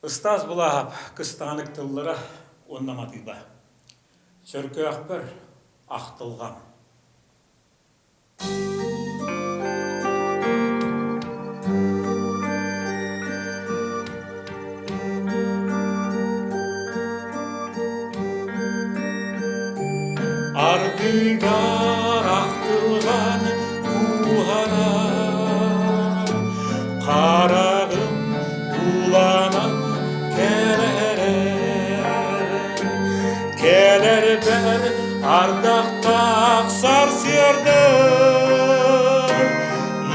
Ыстаас Былааһап кыстаҕанык тыллара уонна матыыба. Чөркөөхпөр ахтылҕан. Ардыгар ахтылҕан кууһара, хараҕым ууланан кэлэрэ. Кэлэрбэр ардахтаах сарсыарда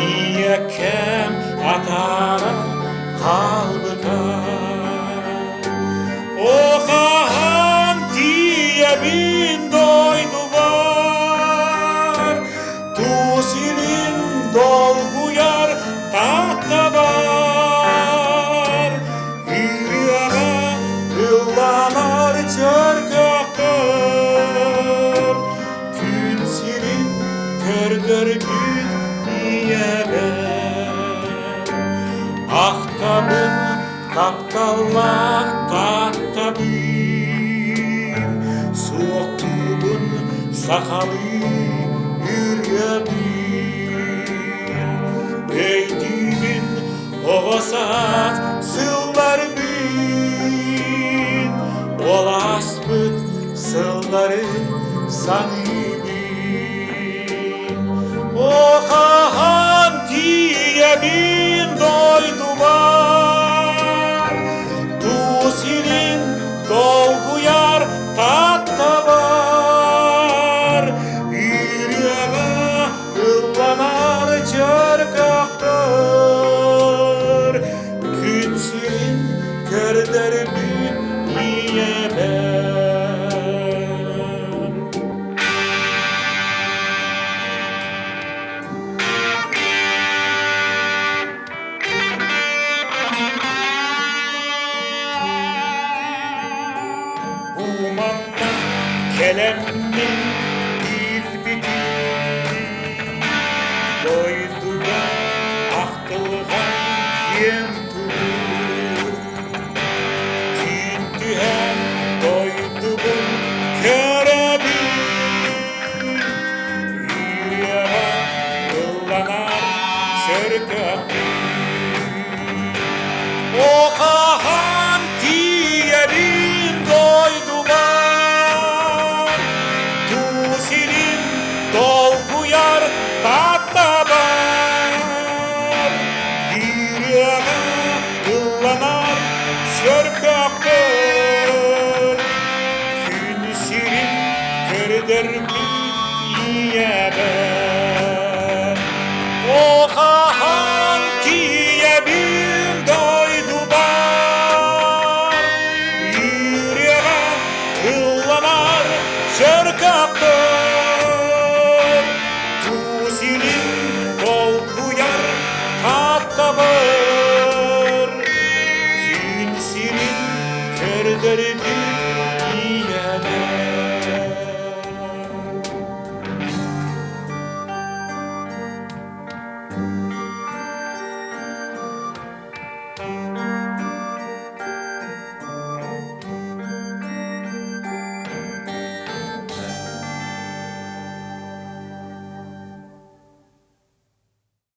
ийэкэм атаара хаалбыта. Охаһан тиийэбин дойдубар, тус илин долгуйар тааттабар, ырыаҕа ылланар чөркөөхтөр, күн сирин көрдөрбүт ийэбэр. Ахтабын Тапталлаах тааттабыын, суохтуубун сахалыы ырыабыын. Өйдүүбүн оҕо саас сылларбын, ол ааспыт сыллары саныыбын. Охаһан тиийэбин дойдубар, тус илин долгуйар таттабар, ырыаҕа ылланар чөркөхтөр, күн сирин көрдөрбүт ийэбэр. Бу манна кэлэммин билбитим, дойдуга ахтылҕан киэн турук. Түүн түһэн дойдубун көрөбүн, Ырыаҕа ылланар чөркөөхпүн. Охаһан тиийэбин дойдубар, тус илин долгуйар тааттабар. Ырыаҕа ылланар чөркөөхпүн. Күн сирин көрдөрбүт ийэбэр. Охаһан тиийэбин дойдубар, Ырыаҕа ылланар чөркөөхтөр, Тус илин долгуйар тааттабар, Күн сирин көрдөрбүт.